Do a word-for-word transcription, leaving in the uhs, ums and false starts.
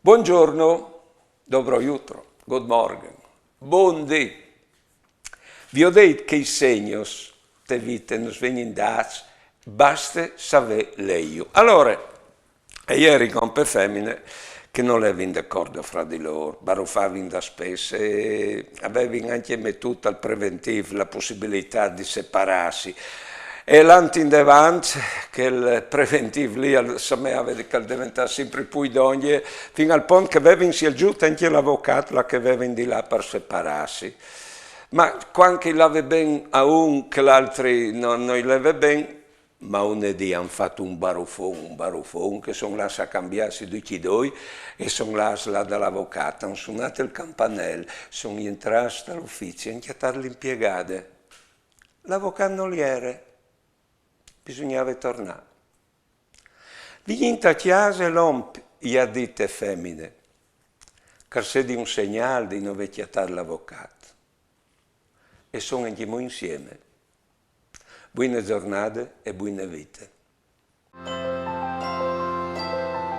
Buongiorno, dobro jutro, good morgen, bundì. Vi ho detto che i segni te vite nus vegnin dats, baste saver leiju. Allora, e ieri con pe femine che non levin d'accordo fra di loro, barufavin da spesse, e avevin anche mettuto al preventiv la possibilità di separarsi. E l'anti in davanti, che il preventiv lì al, semeva che al diventava sempre più dongje, fin al punto che avevin si giù anche l'avvocato là che avevin di là per separarsi. Ma quando che lave ben a un, che l'altri no, non leve ben, ma un dì hanno fatto un barufon, un barufon, che sono là a cambiarsi tutti e due, e sono là, là dall'avvocato, hanno suonato il campanello, sono entrati all'ufficio, hanno chiamato l'impiegata. L'avvocato non l'iera, bisognava tornare. Vignin a casa e l'om gli ha detto femine, che se di un segnale di non aver chiamato l'avvocato. E sono anche noi insieme. Buone giornate e buone vite.